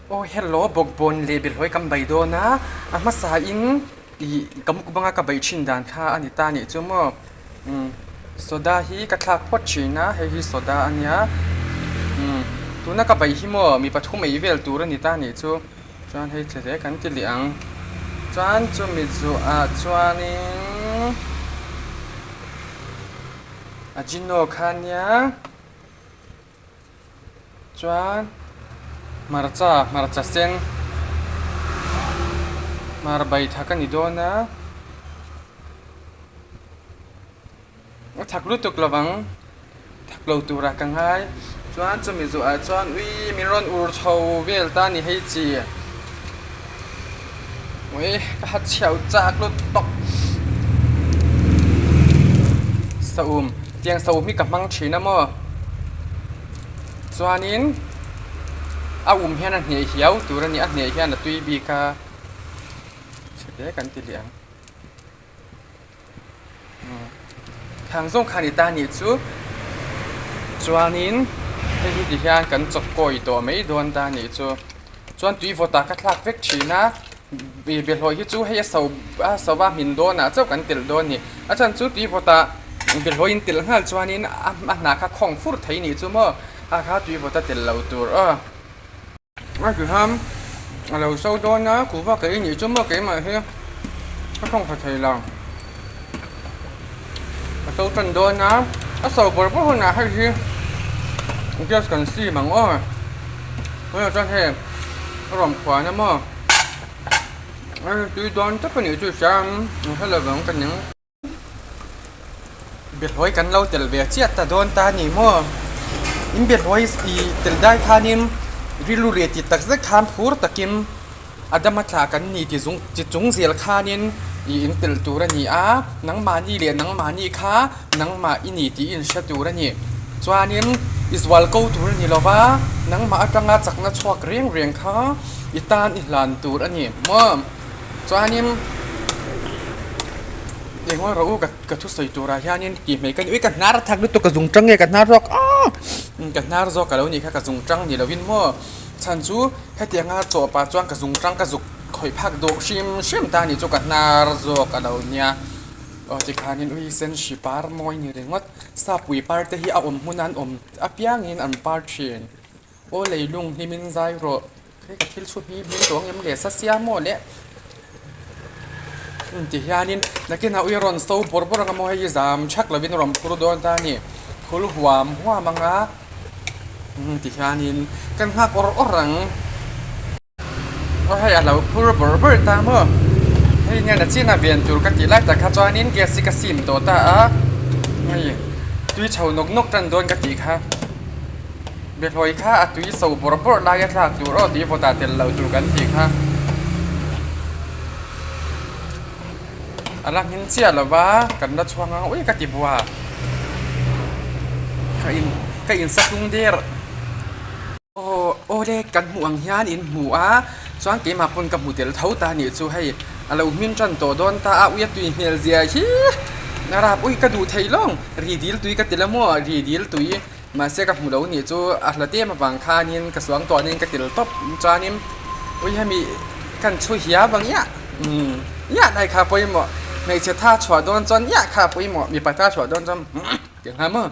Aw hello bawkbawn leh belhawi kan bei dawn a, a hmasa in ih ka mukbang a ka bei thin dan kha a ni ta nih chu maw umm soda hi ka thlak phawt thin a hei hi soda a nia umm tuna ka bei hi maw mi pathum ei vel tur a ni ta nih chu chuan hei thle hle kan ti leh ang chuan chumi zuah chuanin ajino kha nia. Chuan hmarcha hmarcha sen hmar bai thak a ni dawn a a thak lutuk lo vang thak lo turah ka ngai chuan chumi zawhah chuan ui min rawn ur chho vel ta a ni hei chi ui ka ha chhiau chak lutuk saum tiang saum hi ka hmang thin a maw. Chuanin a um hian a hneh hiau tur a ni a hneh hian a tui bik a chhe hle kan ti leh ang thang zawng kha a ni ta a nih chu chuanin hei hi ti hian kan chawp kawi tawh mai dawn ta a nih chu chuan tui vawtah ka thlak vek thin a Bawlhhlawh hi chu hei a so a so va hmin dawnah chauh kan telh dawn a ni. A chhan chu tui vawtah bawlhhlawh in telh nghal chuanin a hnah kha khawng fur thei nih chu maw a kha tui vawta telh lo tur aw. A ti ham a lo so dawn a kuhva ka ei nih chu maw keimah hi ka khawng tha thei lo. A so tan dawn a a so bawrh bawrh hunah hei hi gas kan sim ang aw tunah chuan hei a rawn phuan a maw tui dawn tak a nih chu hria ang ang hre lo vang ka ning Behlawi kan lo tel ve chiah ta dawn ta a ni maw in behlawi ih tel dai khanin rilru leh ti tak zet khan phur takin. Adama thlah kan ni ti zung ti chung zel khanin ih in telh tur a ni a, nangmahni leh nangmahni kha nangmah i ni tih in hre tur a ni. Chuanin i zual ko tur a ni lo va, nangmah atanga chakna chhuak reng reng kha i tan i hlan tur a ni maw? Chuanin eng rawh u ka ka thusawi turah hianin tih hmei ka ni ui ka hnar a thak lutuk ka zung tang nge ka hnar zawk aaa ka hnar zawk a lo nih kha ka zung tang ni lovin maw? Chhan chu hetianga chaw pah chuan ka zung tang ka zuk khawih phak duh hrim hrim ta anih chu ka hnar zawk a lo nia. Aw tikhanin ui sen hri par mawi ni ringawt sapui par te hi a awm hmun an awm apiangin an par thin. Aw leilung hlimin zai rawh hei ka thil chhut hi hming tawng em le sa sia maw le ti hianin nakinah ui rawn so bawrh bawrh ang a maw hei hi zam thak lovin a rawn phur dawn ta a ni phul huam huam ang a. Ti hianin kan nghak awr awr ang. Aw hei a lo phur bawrh bawrh ta maw. Hei nge na chin a ven tur ka tih lai tak kha chuanin gas hi ka sim tawh ta a. Hei tui chho nawk nawk tan dawn ka tih kha. Behlawi kha a tui so bawrh bawrh lai a thlak tur aw tui vawtah tel loh tur kan tih kha. A la hmin chiah lo va kan la chhuang ang ui ka ti bua ka in ka in sa tlung der aw aw le kan hmuh ang hian in hmu a chuan keimah pawn ka hmu tel tho ta anih chu hei a lo hmin tan tawh dawn ta a ui a tui hmel zia hi a rap ui ka duh thei lawng ri dil tui ka ti la maw ri dil tui Mahse ka hmu lo nih chu a hla tem avang khanin ka suang tawhin ka til tawp chuanin ui hemi kan chhu hiau ang iah umm iah lai kha pawimawh hmeichhe tha chhuah dawn chuan iah kha pawimawh mipa tha chhuah dawn chuan umm tih ang maw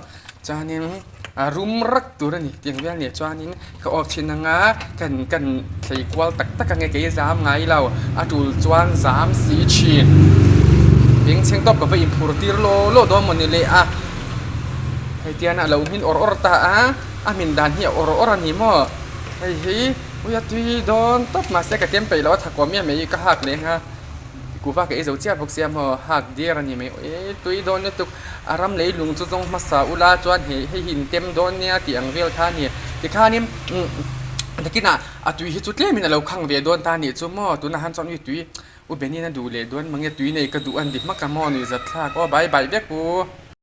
chuanin a rum rak tur a ni tih ang vel nih chuanin ka awk thin anga kan kan thlei kual tak tak ang e kei zam ngai lo a tul chuan zam si thin bengchheng tawp ka va inphur tir law law dawn maw ni le a. Hei tian a lo hmin awr awr ta a, a hmin dan hi a awr awr a ni maw? Hei hi ui a tui dawn tawp mahse ka tem peih lo a thakawm em mai ka hak leh nga kuhva ka ei zo chiah bawk sia maw hak diar a ni mai e tui dawn lutuk a ram lei lung chu zawng hmasa ula chuan hei hei hi in tem dawn nia tih ang vel kha a ni tikhanin umm nakinah a tui hi chu tlemin a lo khang ve dawn ta a nih chu maw tunah han chuan ui tui u Benin a duh leh dawn mange tui nei ka duh a ni hmak a maw nuihzat thlak aw bye bye vek u.